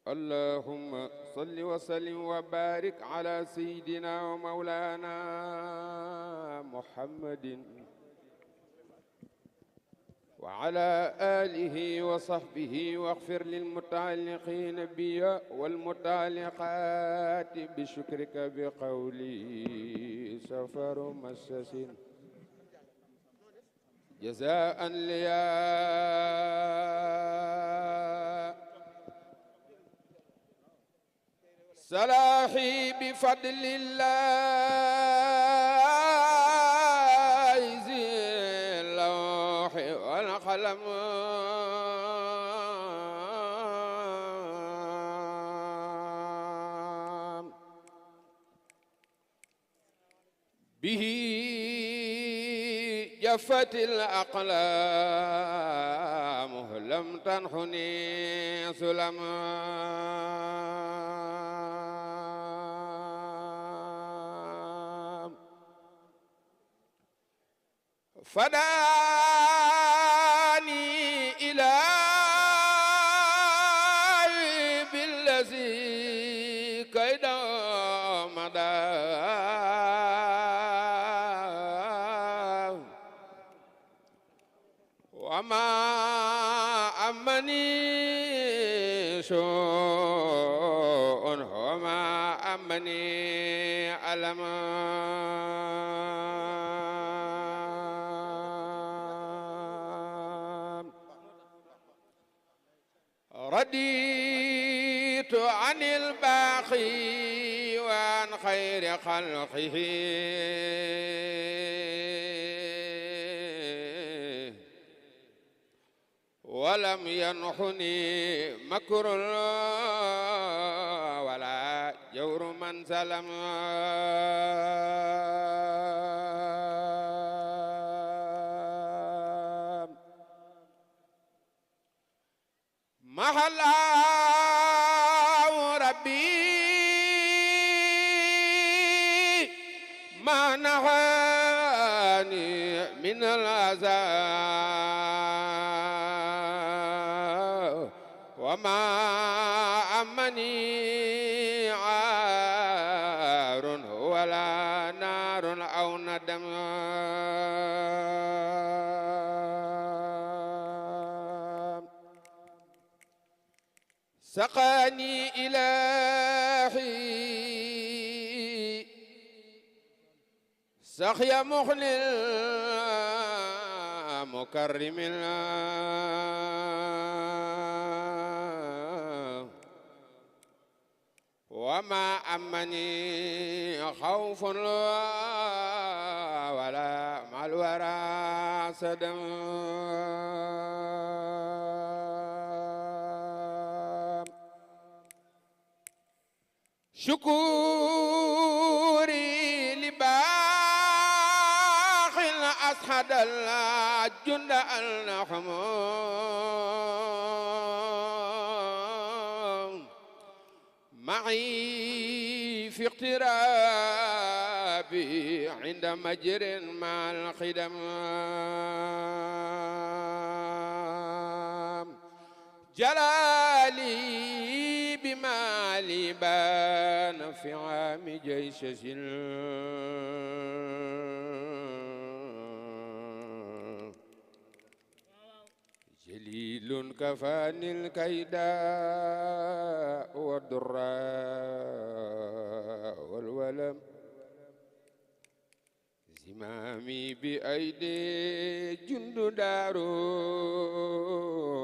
اللهم صل وسلم وبارك على سيدنا ومولانا محمد وعلى آله وصحبه، واغفر للمتعلقين بي والمتعلقات بشكرك بقولي سفر مسس جزاء ليا صلاحي بفضل الله ذي اللوح والقلم به جفت الأقلام لم تنحني سلما فداني إلهي بالذي كيد مدى وما أمني سوء وما أمني ألم رديت عن الباقي وعن خير خلقه ولم ينحني مكر ولا جور من سلم محلا ربي ما نهاني من العذاب وما أمني عار ولا نار أو ندم سقاني إلهي سقيا مخل مكرم وما أمني خوف ولا مع الورى صدم شكوري لباخ أسحد الجند النحم معي في اقترابي عند مجر مع الخدم جلالي بمالي بان في عام جيشش جليل كفاني الكيداء والضراء والولم زمامي بأيدي جند دارو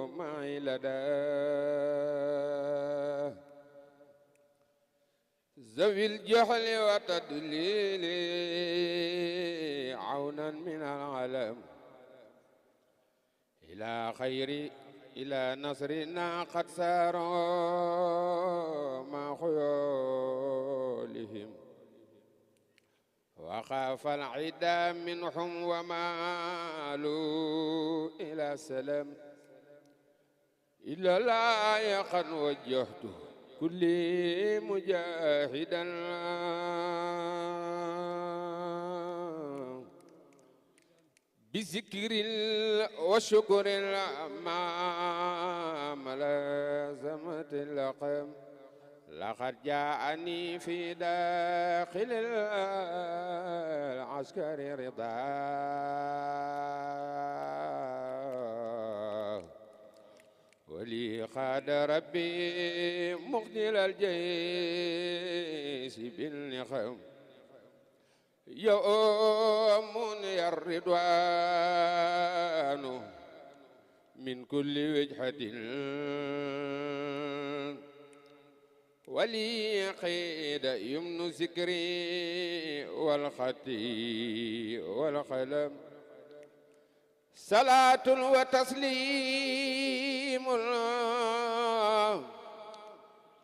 معي لدى ذوي الجهل وتدليل عونا من العالم إلى خير إلى نصرنا قد ساروا مع خيولهم وخاف العدا منهم ومالوا إلى سلام إلا لا قد وجهته كل مجاهدا بذكر وشكر ما ملا زمت اللقم لقد جاءني في داخل العسكر رضا ولي قاد ربي مقتل الجيش بالنخم يوم الرضوان من كل وجهة ولي قيد يمن ذكري والخطي والقلم صلاة وتسليم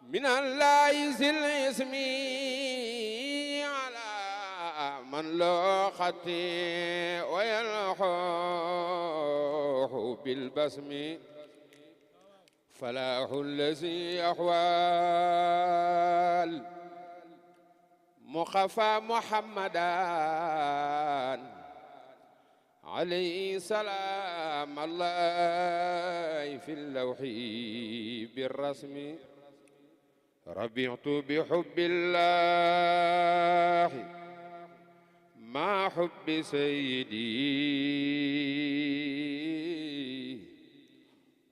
من الله ذي الاسم على من لا خطي ويلحوح بالبسم فلاح الذي أحوال مخفى محمدان عليه سلام الله في اللوح بالرسم ربعت بحب الله مع حب سيدي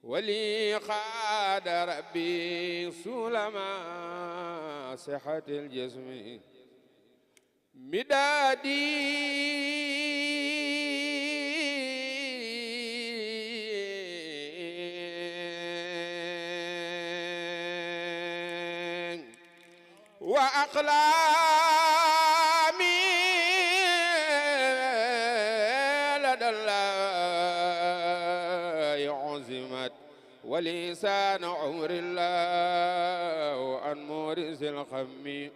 ولي قاد ربي سلما صحة الجسم مدادي وأقلامي لدى الله عزمت ولسان عمر الله عن مورث الخم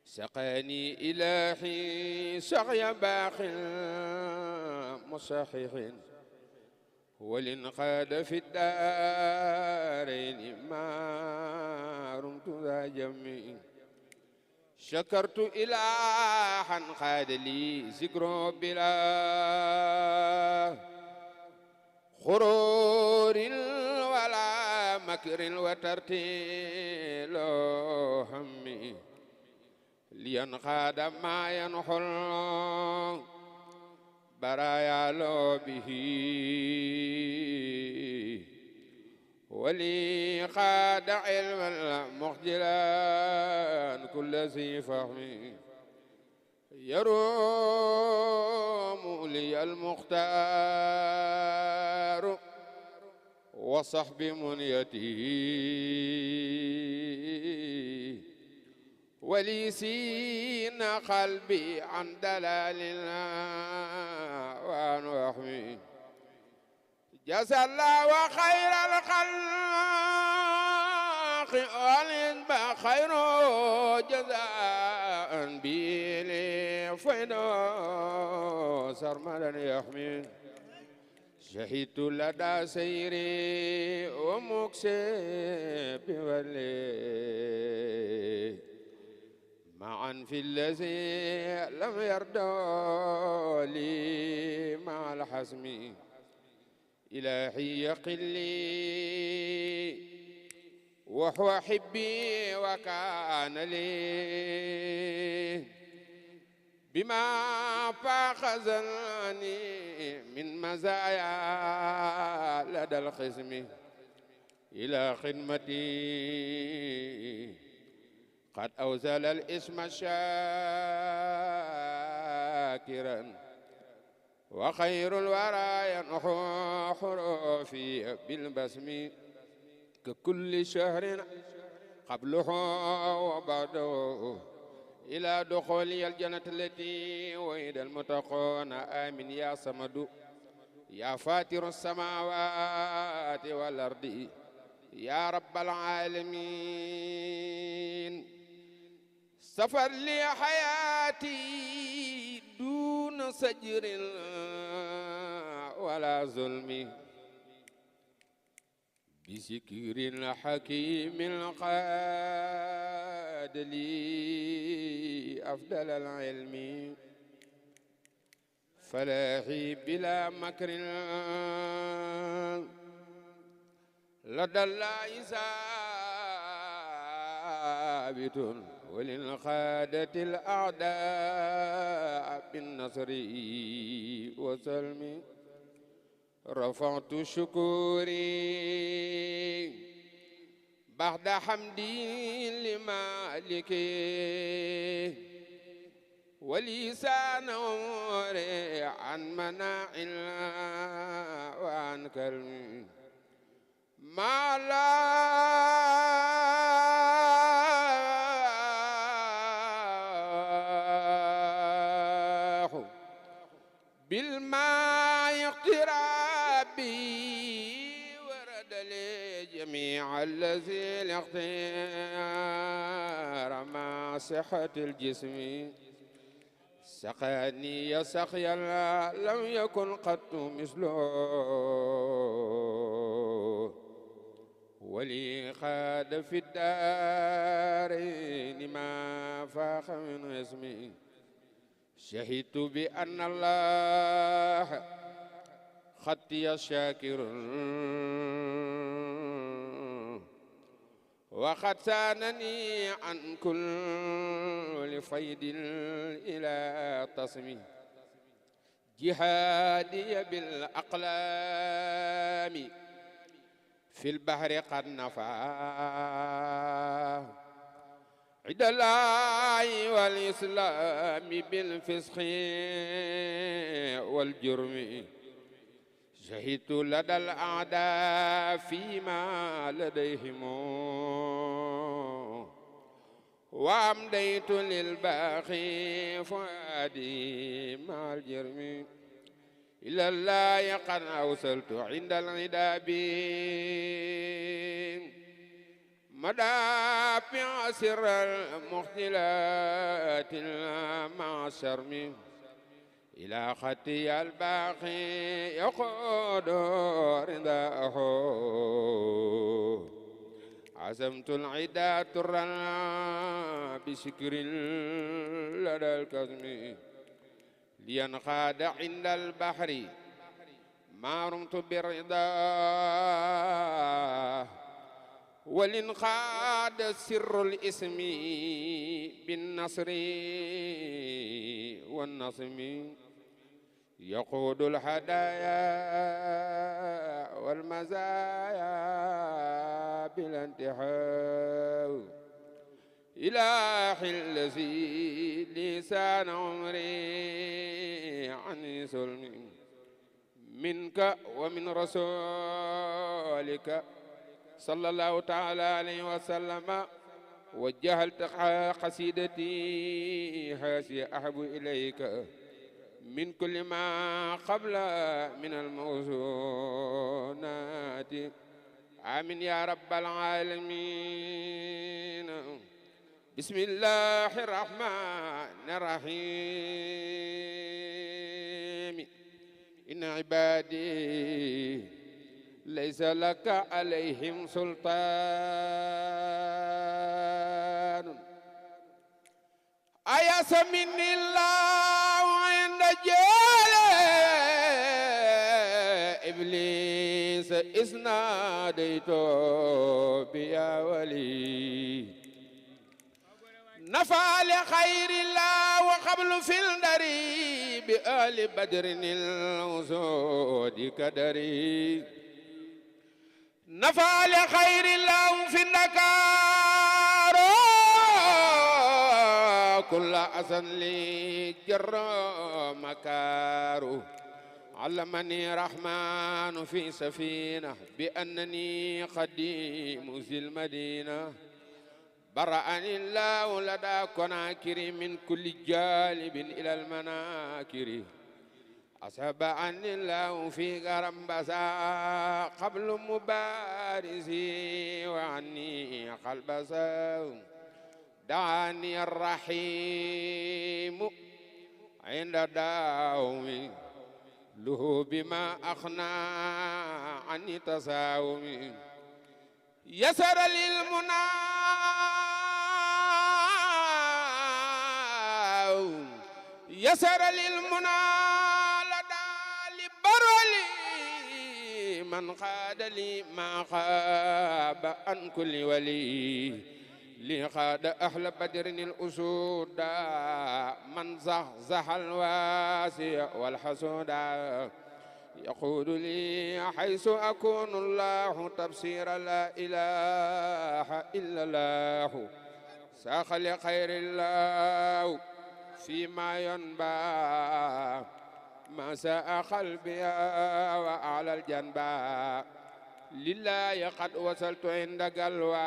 سقاني إلهي سقي باخ مصحح ولنقاد في الدارين ما رمت ذا جميع شكرت إلها قاد لي ذكر بلا خرور ولا مكر وترتيل همي لينقاد ما ينحل برايا له به ولي قاد علما مخجلا كل ذي فهم يروم لي المختار وصحب منيته ولي سين قلبي عن دلالنا وعن وحمي جزا الله خير الخلق ولنبا خير جزاء بيلي فيدو سرمدا يحمي شهدت لدى سيري ومكسب ولي معا في الذي لم يرضى لي مع الحزم إلهي يقلي وهو حبي وكان لي بما فاخذني من مزايا لدى الخصم إلى خدمتي قد أوزل الاسم شاكرا وخير الورى ينحو حروفي بالبسم ككل شهر قبله وبعده إلى دخول الجنة التي وعد المتقون آمين يا صمد يا فاتر السماوات والأرض يا رب العالمين سفر لي حياتي دون سجر ولا ظلم بذكر الحكيم القاد لي أفضل العلم فلاحي بلا مكر لدى الله ثابت وللقادة الأعداء بالنصر وسلم رفعت شكوري بعد حمدي لمالك ولسان عمري عن مناع وعن كلمي ما لاح بالماء اقترابي ورد لي جميع الذي الاختيار مع صحة الجسم سقاني سقيا لم يكن قط مثله ولي خاد في الدارين ما فاخ من اسمي شهدت بأن الله خطي شاكر وقد سانني عن كل فيد إلى تصمي جهادي بالأقلام في البحر قد نفى عد الله والإسلام بالفسق والجرم شهدت لدى الأعداء فيما لديهم وأمديت للباقي فؤادي مع الجرم إلى الله قد أوصلت عند العداب مدافع سر المختلات مع الشرم إلى خطي الباقي يقود رداءه عزمت العدا ترا بشكر لدى الكظم لينقاد عند البحر ما رمت بالرضا ولنقاد سر الاسم بالنصر والنصم يقود الهدايا والمزايا بلا انتهاء إله الذي لسان عمري عن سلم منك ومن رسولك صلى الله تعالى عليه وسلم وجهت قصيدتي هذه أحب إليك من كل ما قبل من الموزونات آمين يا رب العالمين بسم الله الرحمن الرحيم إن عبادي ليس لك عليهم سلطان أياس مني الله عند جال إبليس إذ ناديت بيا ولي نفع لخير الله وقبل في الدري بآل بدر الوسود كدري نفع لخير الله في النكار كل أسن لي جر مكار علمني رحمن في سفينة بأنني قديم ذي المدينة برأني الله لدى كناكر من كل جالب إلى المناكر أصاب عني الله في غرمبسا قبل مبارزي وعني قلبسا دعاني الرحيم عند داومي له بما أخنى عني تساومي يسر للمنى من قاد لي ما خاب عن كل ولي لي قاد أهل بدر الأسود من زحزح الواسي والحسود يقول لي حيث أكون الله تبصير لا إله إلا الله ساخ لخير الله فيما ينبع ما ساء قلبي وأعلى الجنبا لله قد وصلت عند قلوى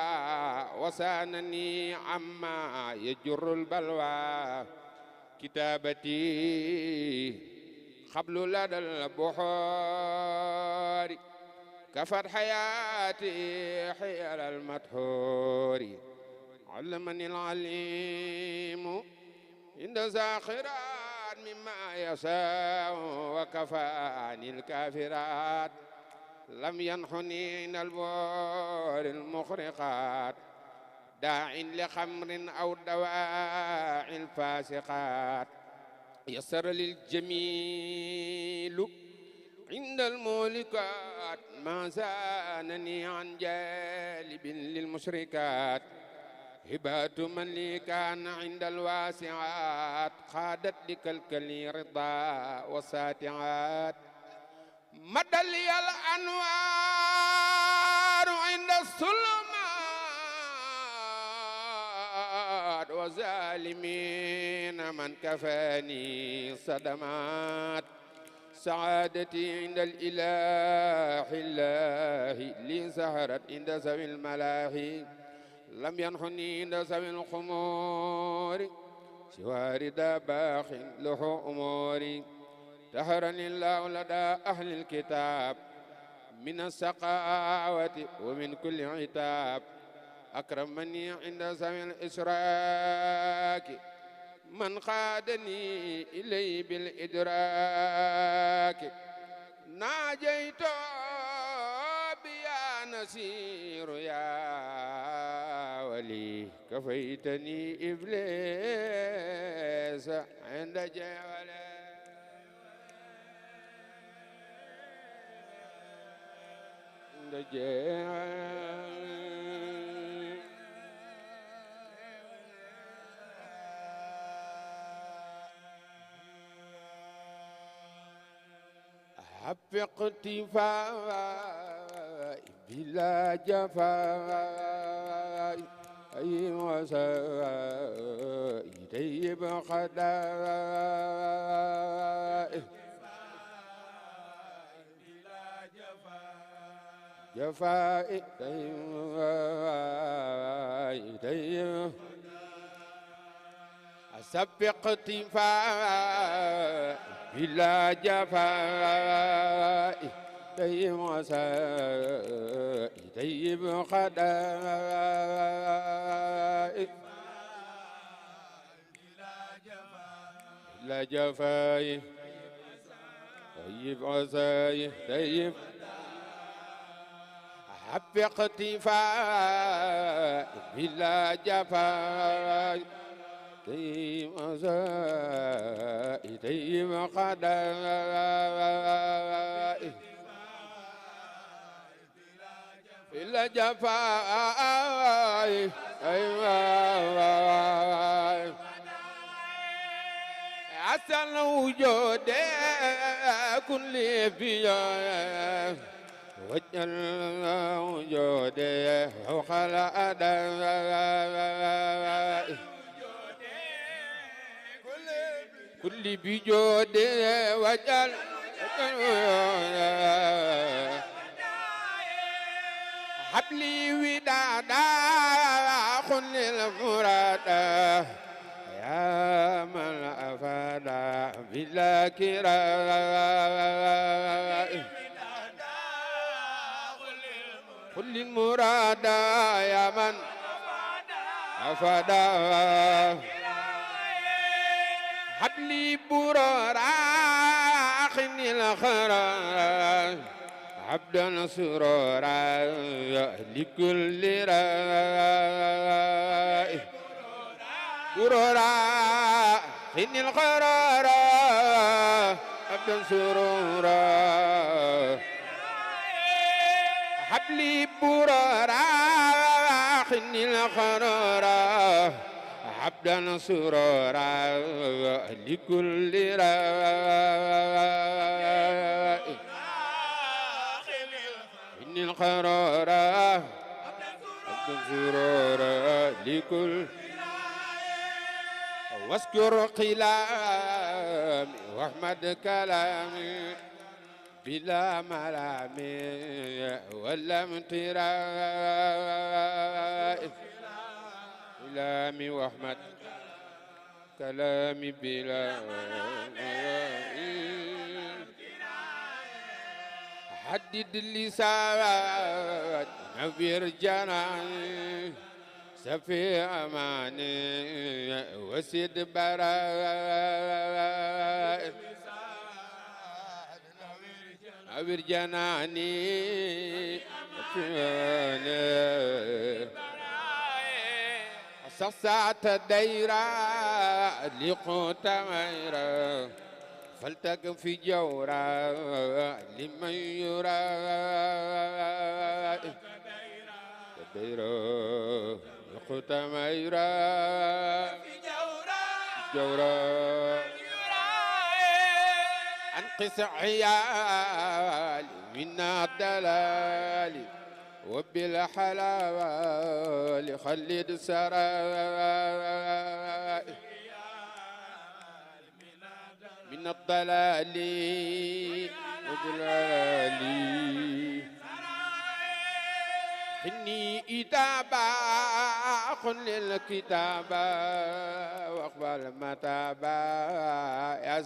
وسانني عما يجر البلوى كتابتي قبل لدى البحور كفت حياتي حيال المدحور علمني العليم عند زاخرات مما يشاء وكفاني الكافرات لم ينحني عند البور المخرقات داع لخمر أو دواع الفاسقات يسر للجميل عند المولكات ما زانني عن جالب للمشركات هبات من لي كان عند الواسعات خادت لكالكلي رضا وساتعات مدى لي الأنوار عند الظلمات وظالمين من كفاني صدمات سعادتي عند الإله الله لي سهرت عند ذوي الملاهي لم ينحني عند ذوي الخمور سوى رضا باخ له أموري طهرني الله لدى أهل الكتاب من السقاوة ومن كل عتاب أكرمني عند ذوي الإشراك من قادني إلي بالإدراك ناجيت بيا نسير يا ولي كفيتني إبليس عند جوالي عند جوالي حفق اقتفاء بلا جفاء أي وسائل طيب خداء جفاء طيب أسبق اقتفاء بلا جفاء طيب وسائل طيب خداء بلا جفاء طيب وسائل طيب حب اقتفاء بلا جفاء طيب وسائل طيب خداء بلا جفاء أحسن وجود كل بيا وجل وجوده وخلق أداء كل بجوده وجل حبلي ودادا خل المراد يا من أفاد بلا كراء كل المراد يا من أفاد حبلي برارا خني الخرا عبدا سرورا لكل رائع برورا خني الخرا عبدا سرورا لي برارا خني الخرارا عبدا سرورا لكل راء خني الخرارا عبدا سرورا لكل واذكر قلامي واحمد كلامي بلا ملام ولا امتراء كلامي واحمد كلامي بلا حدد اللسان نوير جناني سفي أماني وسيد براء نوير جناني صصعت الديرة لقوت ميرا فلتك في جورا لمن يرى الديرة لقوت ميرا جورا أنقص عيالي من الدلال وبالحلال خلد سرائي من الضلال وضلال إني إتابة قل للكتابة واقبل متابة يا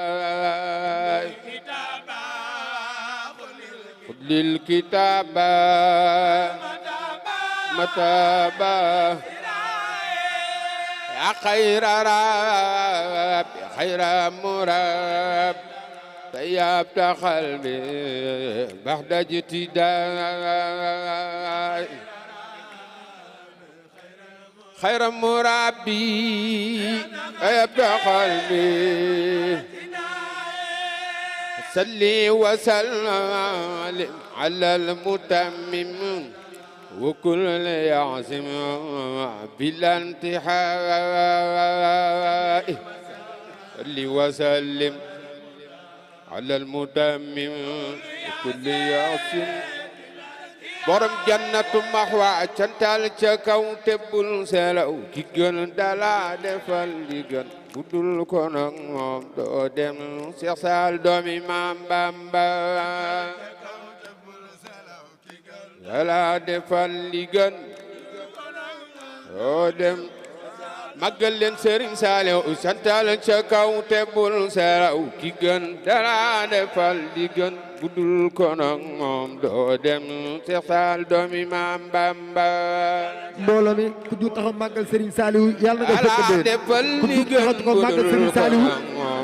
ساستراي خذ للكتابة متابة يا خير رب خير مرب طيبت قلبي بعد اجتداء خير مربي طيبت قلبي صلي وسلم على المتمم وكل يعزم بلا انتحاء صلي وسلم على المتمم وكل يعزم borom jannatu maxwa cantal ca kaw tebbul selaw ki gën dala defal li gën budul ko nag moom doo dem Seex Saal doomi Maam Bamba dala defal li gën doo dem màggal leen Sëriñ Saaliw cantal ca kaw tebbul selaw ki gën dala defal li gën budul ko nag moom doo dem Seex Saal doomi Maam Bamba mbooloo mi ku ju taxaw màggal Serigne Saliou yàlla na nga fekk déwén ku ju taxaw màggal Serigne Saliou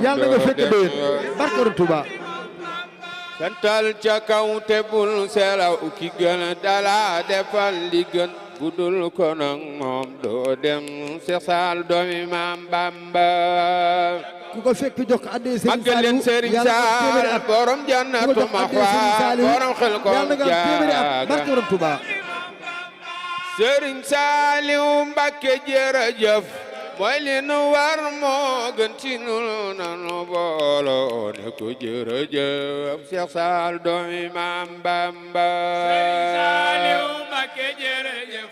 yàlla na nga fekk déwén barke Touba santal ca kaw te bul selaw ki gën dala defal li gën budul ko nag moom doo dem Seex Saal doomi Maam Bamba ku ko fekk jox ko adde Serigne Saliou yàlla na nga téeméeri at borom jannatu maxwa borom xel ko yàlla na nga téeméeri at barke Touba Sëriñ Saaliw Mbàkke jërëjëf mooy li nu war moo gën ci nu nanu booloo ne ko jërëjëf Seex Saal doomi Maam Bamba Sëriñ Saaliw Mbàkke jërëjëf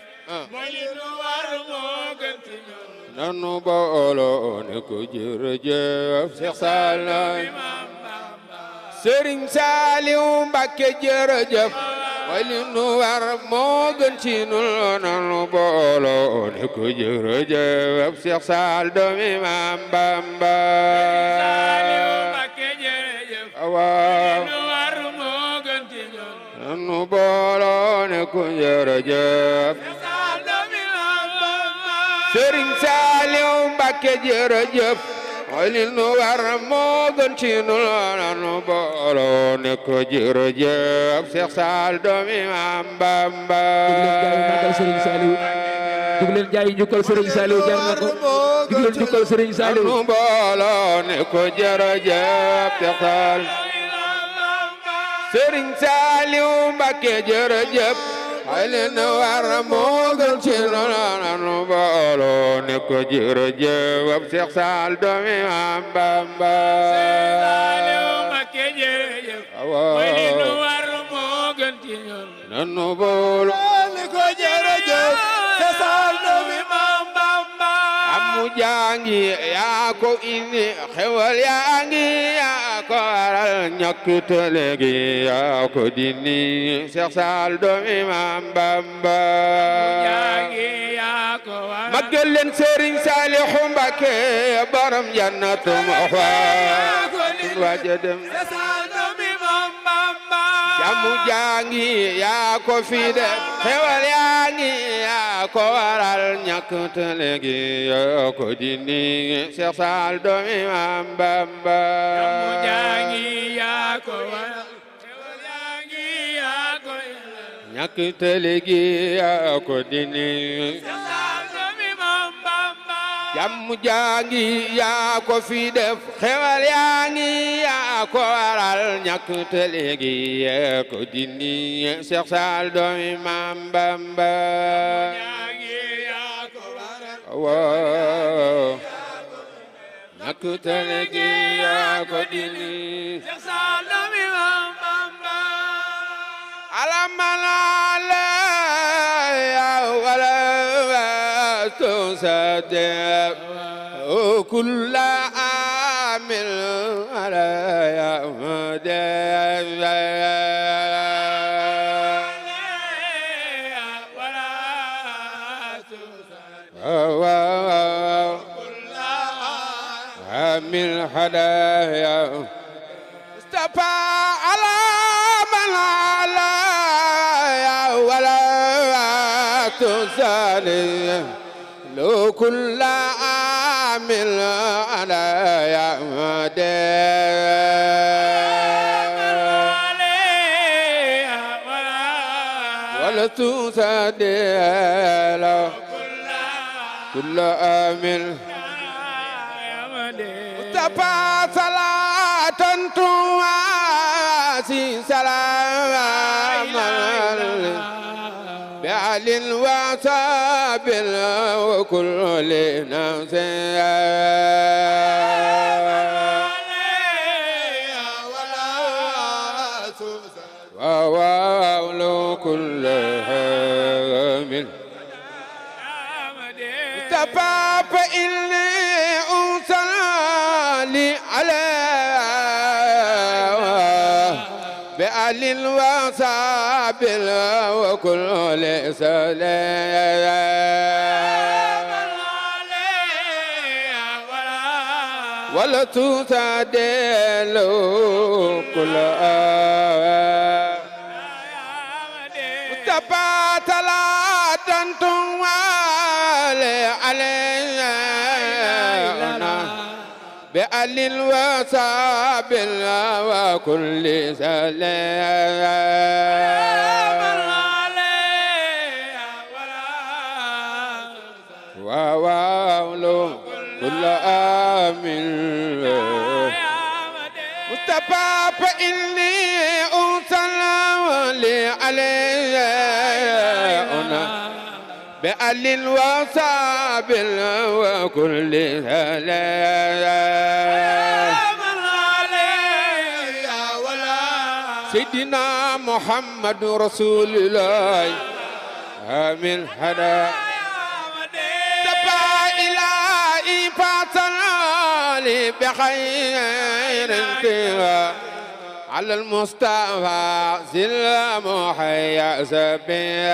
mooy li nu war moo gën ci nu nanu booloo ne ko jërëjëf Seex Saal doomi Maam Bamba Sëriñ Saaliw Mbàkke jërëjëf mooy li nu war moo gën ci nu nanu booloo ne ko jërëjëf Seex Saal doomi Maam Bamba Saaliw Mbàkke jërëjëf waaw nu war moo gën ci nu nanu booloo ne ko jërëjëf Saal doomi Maam Bamba Sëriñ Saaliw Mbàkke jërëjëf mooy li nu war moo gën ci nu nanu booloo ne ko jërëjëf Seex Saal doomi Maam Bamba dug leen jaay njukkal Serigne Saliou jar na ko dug leen njukkal Serigne Saliou nanu booloo ne ko jërëjëf Seex Saal Sëriñ Saaliw Mbakke jërëjëf ay leen war moo gën ci noonu booloo ne ko jërëjëf ab Seex Saal doomi Maam Bamba Saaliw Mbakke jërëjëf ay leen war moo gën ci noonu booloo ne ko jërëjëf Seex Saal doomi Maam Bamba amu jaangi yaa ko indi xewal yaa ngi yaa ko waral ñàkk tële gi yaa ko dindi Seex Saal doomi Maam Bamba jaangi yaa ko waral magal leen Sëriñ Saalihu Mbakke borom jannatu maxwa waja dem Seex Saal doomi Maam Bamba jamu jaangi yaa ko fi def xewal yaa ngi yaa ko waral ñàkk tële gi yaa ko dindi Seex Saal doomi Maam Bamba jamu jaangi yaa ko waral xewal yaa ngi yaa ko ñàkk tële gi yaa ko dindi Seex Saal doomi Maam Bamba jamu jaangi yaa ko fi def xewal yaa ngi yaa ko waral ñàkk tële gi yaa ko dindi Seex Saal doomi Maam Bamba jaangi yaa ko waral waaw ñàkk tële gi yaa ko dindi Seex Saal doomi Maam Bamba alamanala ya wala tusaddiq كل عامل على عامل هدايا استفى على من على ولا تزالي لو كل عامل على يا ولا تزالي كل عامل تبا صلاة تواسي سلام بعل وصابل وكل نفس وولو كل هامل تبا فإني أصلي على بأهل وصحب وكل سلام ولا تسدل كل تبات لا تنتم علينا بأهل وصحب وكل سلام وولو كل آمن مصطفى فإني أصلي علينا بأهل وصحب وكل سلام سيدنا محمد رسول الله آمين هذا تبا إلهي فصلي بخير انتهى على المصطفى سلام حيا سبيل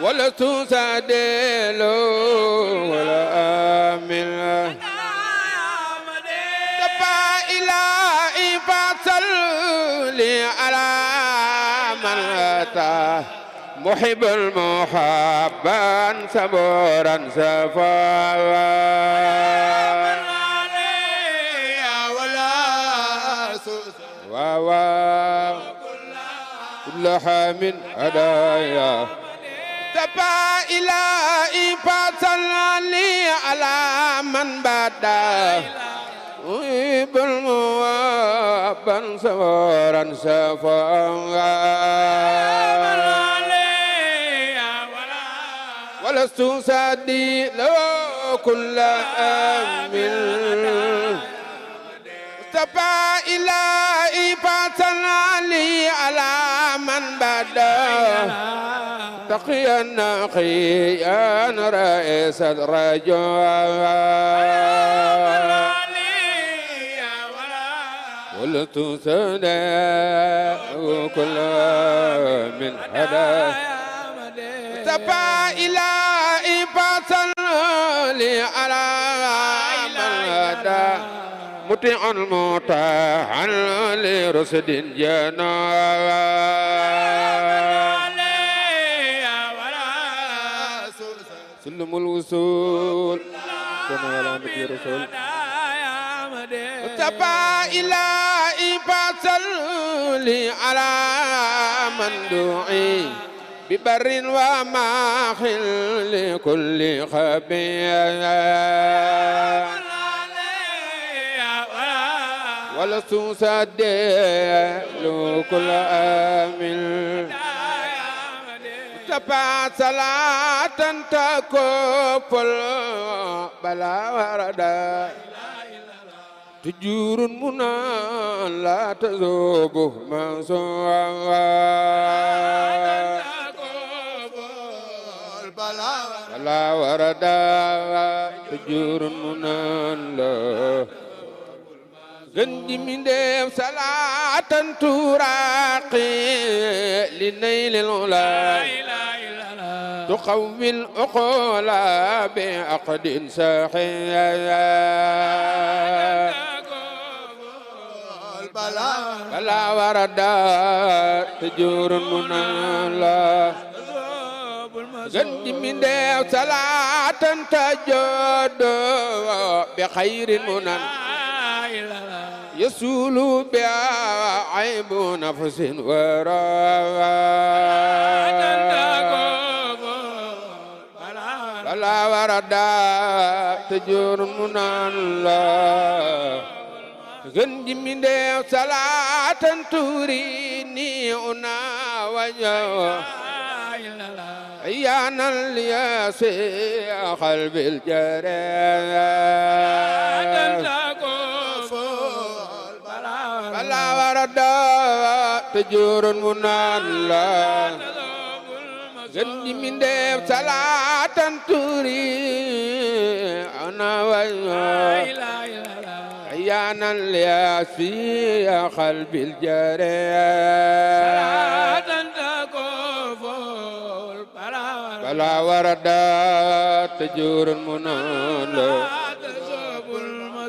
ولا تسدل ولا آمن تبا إلهي فصلي على من أتى محب المحبا صبورا سفا كلها من هدايا تبا إلهي فصلي على من بدا محب الموابا سوارا سفا ولست سادي لو كل أمل استفى إلهي فاتنا لي على من بدا تقيا نقيا رئيس الرجاء ولست سادي كل من هدى استفى إلهي فاتنا لي على من هدى مطيع المطاع لرشد جنا سلم الوصول كما علامة رسول تبا إلهي فصل على من دعي ببر وماحل لكل خبير ولست سادل كل آمل تبع صلاة تكفل بلا وردا تجور منا لا تذوبه مسوى بلا وردا تجور منا لا غندي من ديف صلاة تراقي لنيل العلا تقوي العقول بعقد صحيح بلا وردا تجور منالا غندي من ديف صلاة تجود بخير منان يسول بها عيب نفس وراء بلا وردا تجور من الله غندي من ديف صلاة تريني أنا وجه عيانا لياسي قلب الجرى بلا وردا تجور من الله غندي من ديف صلاة توري أنا ويا عيانا لياسي قلب الجرى بلا وردا تجور من الله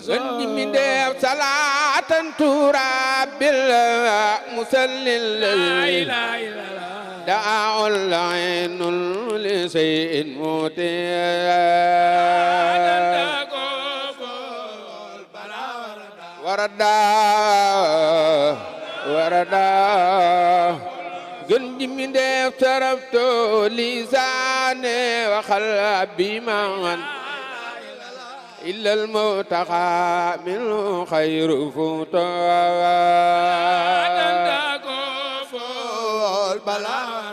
غندي من ديف صلاة تراب المسلل دعاء العين لشيء متيا وردا غندي من ديف تربت لساني وقلبي معا إلا المتقى منه خير فوتا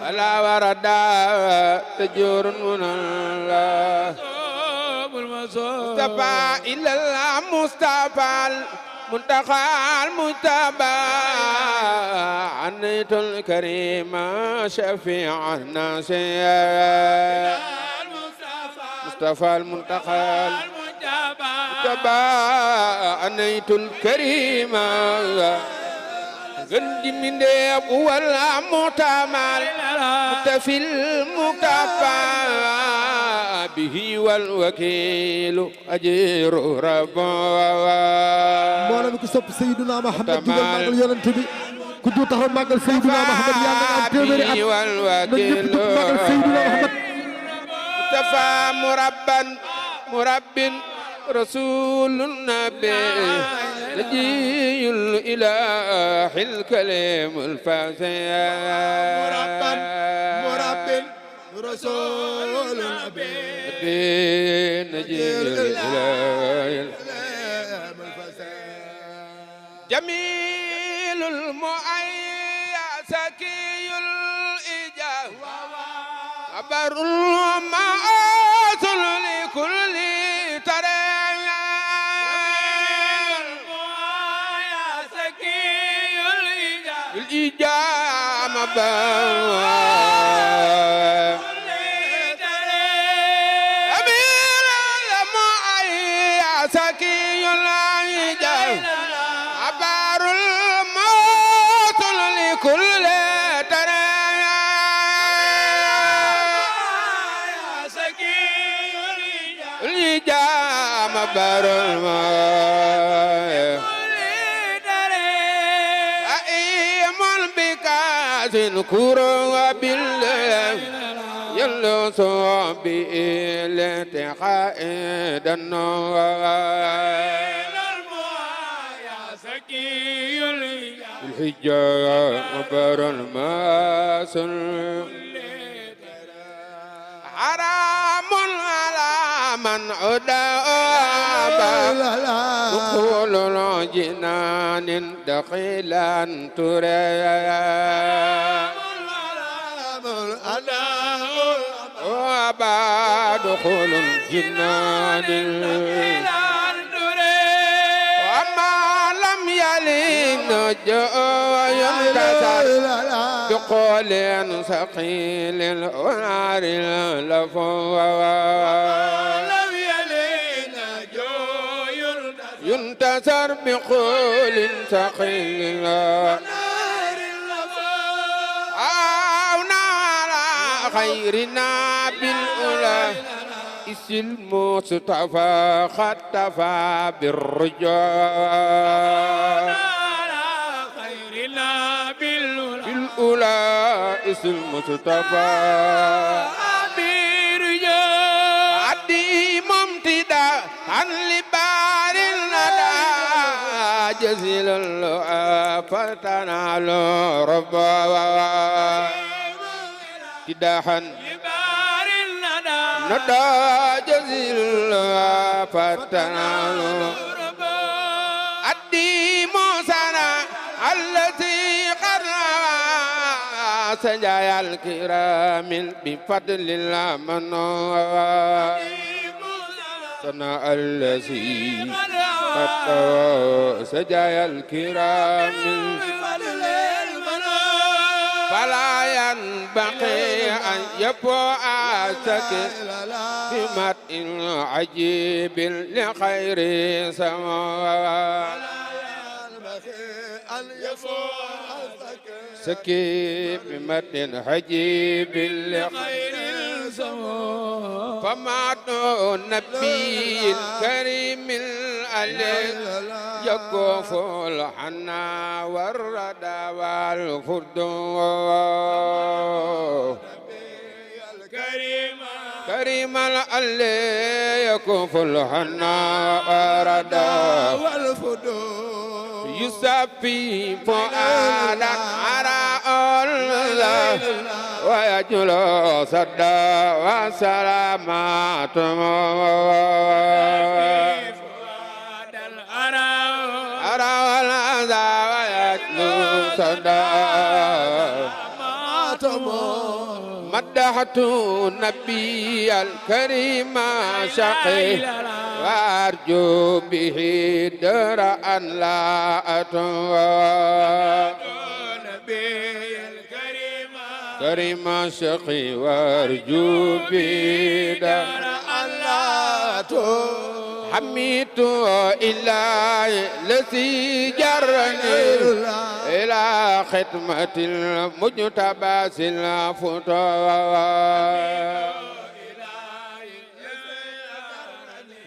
بلا وردا تجور من الله مصطفى إلا المصطفى المنتقى المجتبى عنيت الكريم شفيع الناس مصطفى المنتقى أنيت الكريم غندي من ديب ولا متمال متفي المكفى به والوكيل أجير ربا مولا بك سب سيدنا محمد جبل ماغل يونت بي كدو تخو ماغل سيدنا محمد يالا ام تيمري ات والوكيل ماغل سيدنا محمد متفى مرب رسول النبي نجي الإله الكلم الفاسع مرب رسول النبي نجي الإله جميل المؤيا سكي الإجاب خبر ما أصل لكل ترى الإجابة أمير المؤيا سكي الإجابة خبر الموت لكل ترى الإجابة بر الماء أئيم بكاس الكرة بالله يلو صبي الاتقاء النوار الحجاب بر الماسل حرام على من عدا دخول الجنان دخيلا ترى وبعد دخول الجنان وما لم يلين ينتصر بقول ثقيل ونار الألفوار ينتصر بقول ثقيل عونا على خيرنا بالأولى اسم المصطفى خطفى بالرجال بالأولى اسم المصطفى بالرجال عدي ممتدا عن لبار الندى جزيل اللؤى فتنال ربا كداحا ندى جزيل اللؤى فتنال أدي موسنا التي قرأ سجايا الكرام بفضل الله منوى صنع الذي قرأ سجايا الكرام فلا ينبغي أن يبقى سكت بمدء عجيب لخير سماء سكي بمدء عجيب لخير سماء فمعد النبي الكريم الأليم يقف الحنا والردى والفردو كريم الألي يقف الحنا والردى والفردو يسبي فؤادا عراء الله ويجل صدى وسلامات أرى الأذى ويجل صدى مدحت النبي الكريم شقي وأرجو به درءا لا أتوى كريم شقي وأرجو به درءا لا أتوى حميت إلهي الذي جرني إلى خدمة المجتبى الفتوى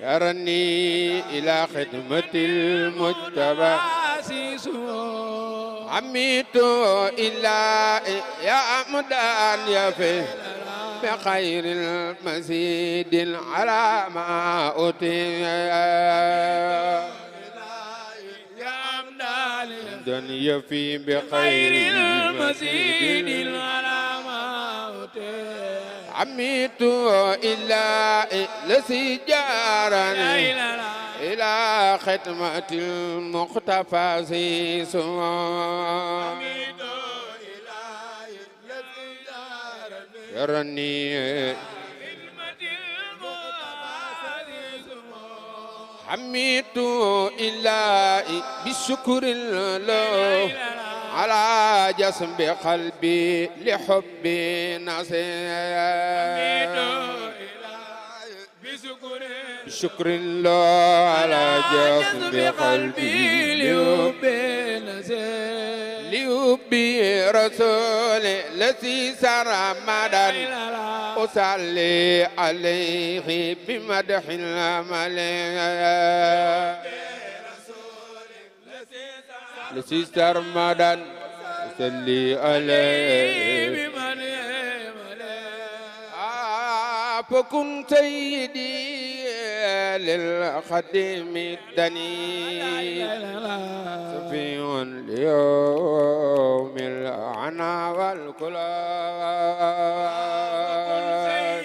يرني إلى خدمة المجتبى حميت إلهي يا أمدان يفي بخير المزيد على ما أوتي الدنيا في بخير المزيد على ما أوتي عميت إلا الذي جارني إلى ختمة المختفى سمام يرني حميت إلهي بالشكر له على جسم قلبي لحب نصير بشكر الله على جسم قلبي لحب نصير لحب رسول الذي سر مدى أصلي عليه بمدح الأمل لسيستر مدن صلي عليه فكن سيدي للخدم الدني سفي اليوم العنا والكلام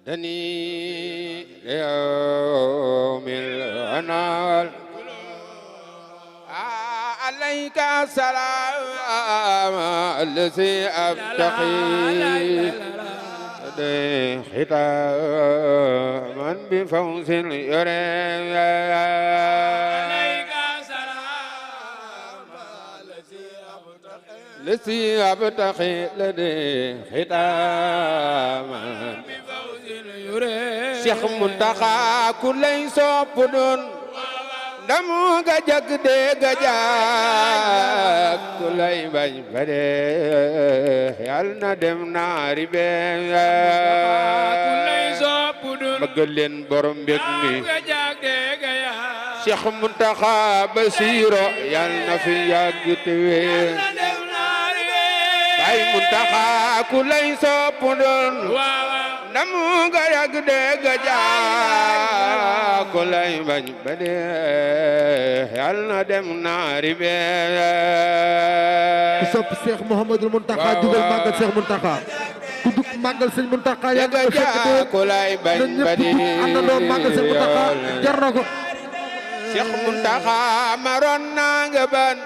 دني يوم العنال عليك السلام الذي أبتقي ختاما بفوز يرى عليك السلام الذي أبتقي لدي ختاما Cheikh Mountakha ku lay sopp doon ndamu ga jag de ga jag ku lay bañ ba dee yal na dem naari bee ku lay sopp doon bëggal leen borom mbég mi Cheikh Mountakha Bassiro yal na fi yàgg te wér Baay Mountakha ku lay sopp doon ndamu ga yàgg de ga jaa ko lay bañ ba dee yal na dem naari bee ku sopp Cheikh Mouhamadoul Mountakha jugal màggal Cheikh Mountakha ku dugg màggal Sëñ Mountakha yàgg na fekk ko lay bañ ba dee àndandoo màggal Cheikh Mountakha jar na ko Cheikh Mountakha maroon naa nga ban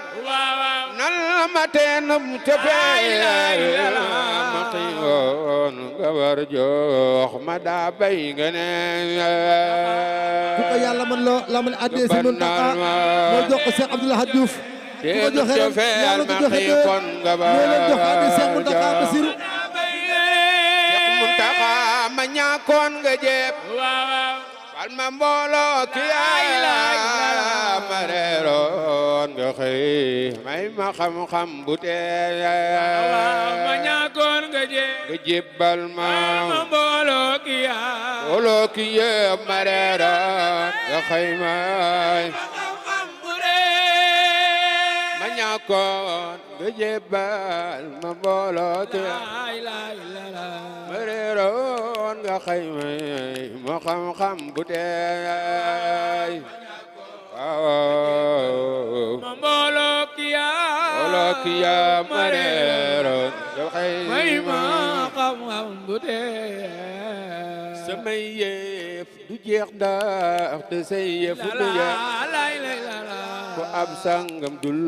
nal ma teenum cofeel ma xiiwoon nga war jox ma daa bay nga ne ku ko yàlla man loo la man addee si Mountakha moo jox ko Cheikh Abdoul Ahad Diouf ku ko joxe ren yàlla ko joxe moo leen jox addee Cheikh Mountakha Bassirou Cheikh Mountakha ma ñàkkoon nga jeeb wal ma mbooloo ki yaa ma reeroon nga xëy may ma xam-xam bu tee ma ñàkkoon nga jébbal ma mbooloo ki yaa ma reeroon nga xëy may ma ñàkkoon nga jébbal ma mbooloo ki ma reeroon nga xëy may ma xam-xam bu teey waaw ma mbooloo ki yaa ma reeroon nga xëy may ma xam-xam bu teey samay yëf du jeex ndax te say yëf du jeex ko ab sangam dul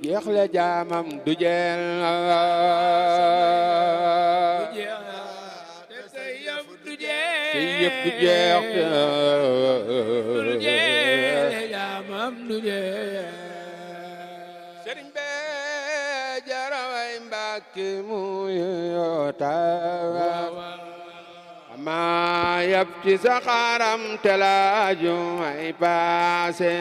jeex la jaamam du jeel say yëf du jeex jaamam du jeex sëriñ be jaraway Mbàkke mu yoota ma yab ci saxaram te laaju ay paase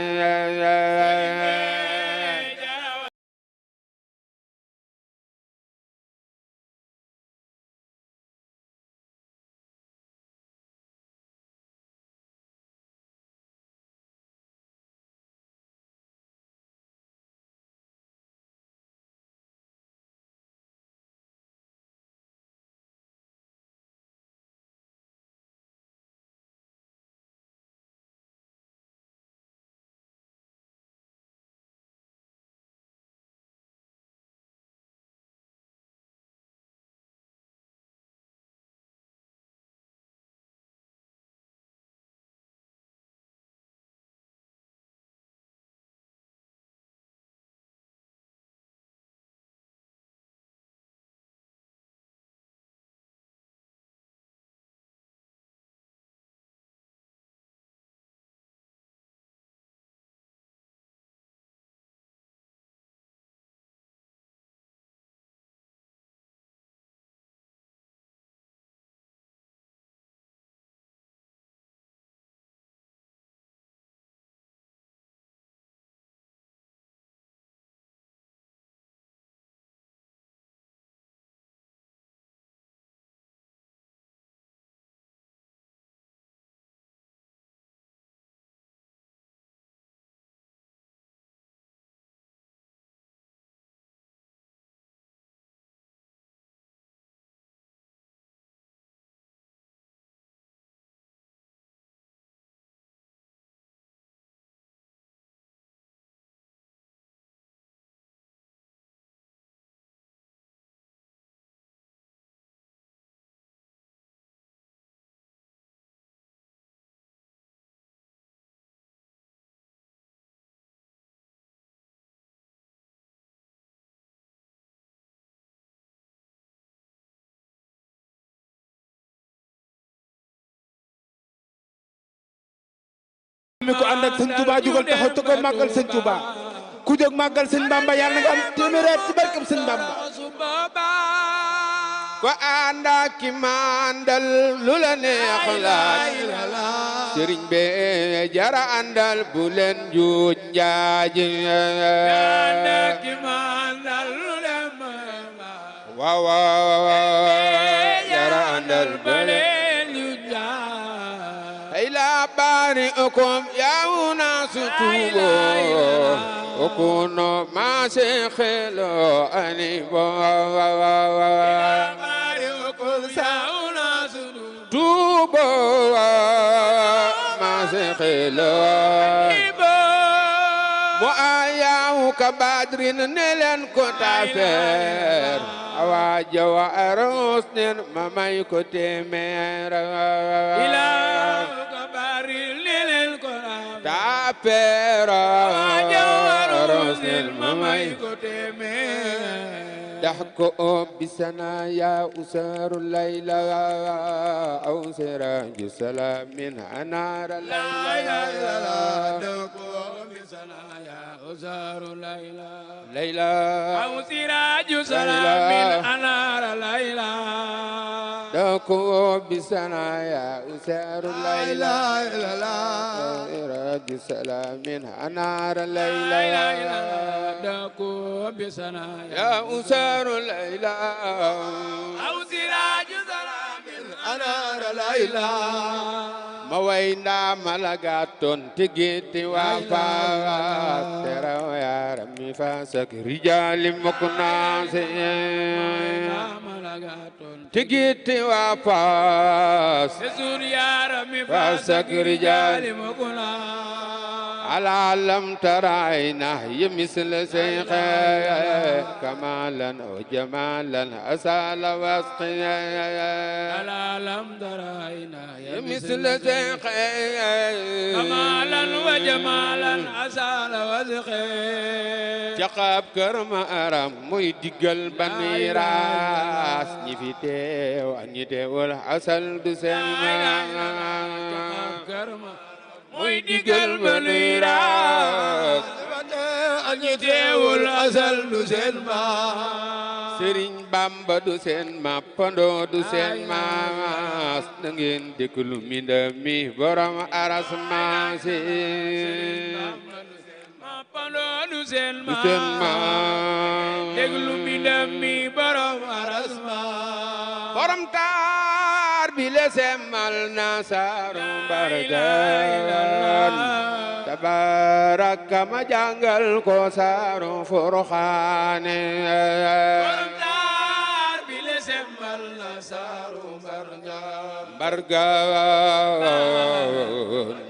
mi ko ànd ak sëñ Touba jugal taxaw te ko màggal sëñ Touba ku jóg màggal sëñ Bamba yàlla nga am téeméer ci barkam sëñ Bamba ko ànd ak ki mandal lu la neex laaj sëriñ be jara àndal bu leen juuj njaaji waaw waaw jara àndal bu leen juuj njaaji ay la bari okom yaw na sutubo okuno ma se xelo ani bo tubo ma se xelo mo ayaw ka badrin ne leen ko tafer awa jawa aros nen ma may ko temer ila ka badrin ne leen ko tafer awa jawa aros nen ma may ko temer دحكو بسنا يا أسار الليلة أو سراج سلام من أنار الليلة دحكو بسنا يا أسار الليلة ليلى أو سراج سلام من أنار الليلة دحكو بسنا يا أسار الليلة سراج سلام من أنار الليلة دحكو بسنا يا أسار ليلى أو سراج سلام أنار ليلى موينا ملقاتون تجيتي وفاس ترى يا رمي فاسك رجال مكناسي تجيتي وفاس يا رمي فاسك رجال مكناسي على لم ترعينا يمثل سيخي كمالا وجمالا أسال واسقيا على لم ترعينا يمثل سيخي كمالا وجمالا أسال واسقيا جقاب كرم أرم ميدقل بنيراس نفتي وانيتي والحسل بسلما جقاب كرم muy digal ba nuy raas añi teewul asal du seen maas Sëriñ Bamba du seen mappandoo du seen maas na ngeen déglu mbindam mi borom aras maasi mappandoo du seen maas déglu mbindam mi borom aras maas borom taar bi le semmal na saaru bargaan tabaraka ma jàngal ko saaru furxaane borom taar bi le semmal na saaru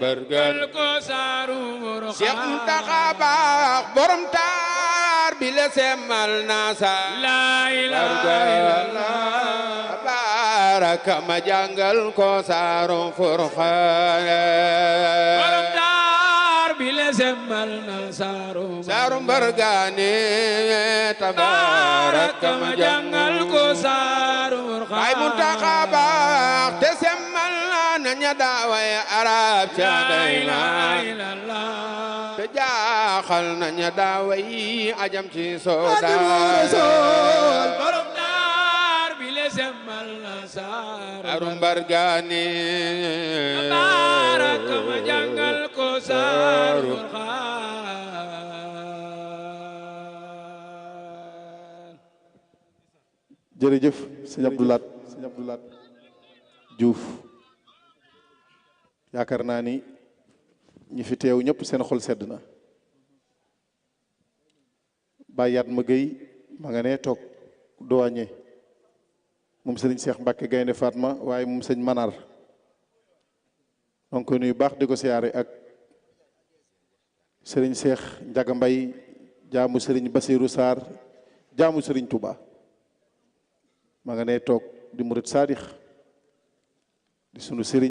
bargaan ko saaru furxaane Cheikh Mountakha baax borom taar bi le semmal na saaru baraka ma jàngal ko saaru furxaane borom taar bi le semmal na saaru bargaane tabaraka ma jàngal ko saaru furxaane ay Muntaxa baax te semmal na ña daaway arab ca dayma te jaaxal na ña daaway ajam ci soodaan borom taar bi le semmal na saaru bargaane tabaraka ma jàngal ko saaru furxaan jërëjëf sëñ Abdoulaat Diouf yaakaar naa ni ñi fi teew ñëpp seen xol sedd na bàyyaat ma gëy ma nga ne toog doañe moom sëriñ Cheikh Mbacke Gaynde Fatma waaye moom sëñ Manar donc koy nuyu baax di ko siyaare ak sëriñ Cheikh Ndiaga Mbay jaamu sëriñ Basirou Sarr jaamu sëriñ Touba ma nga ne toog di murit saadix di sunu sëriñ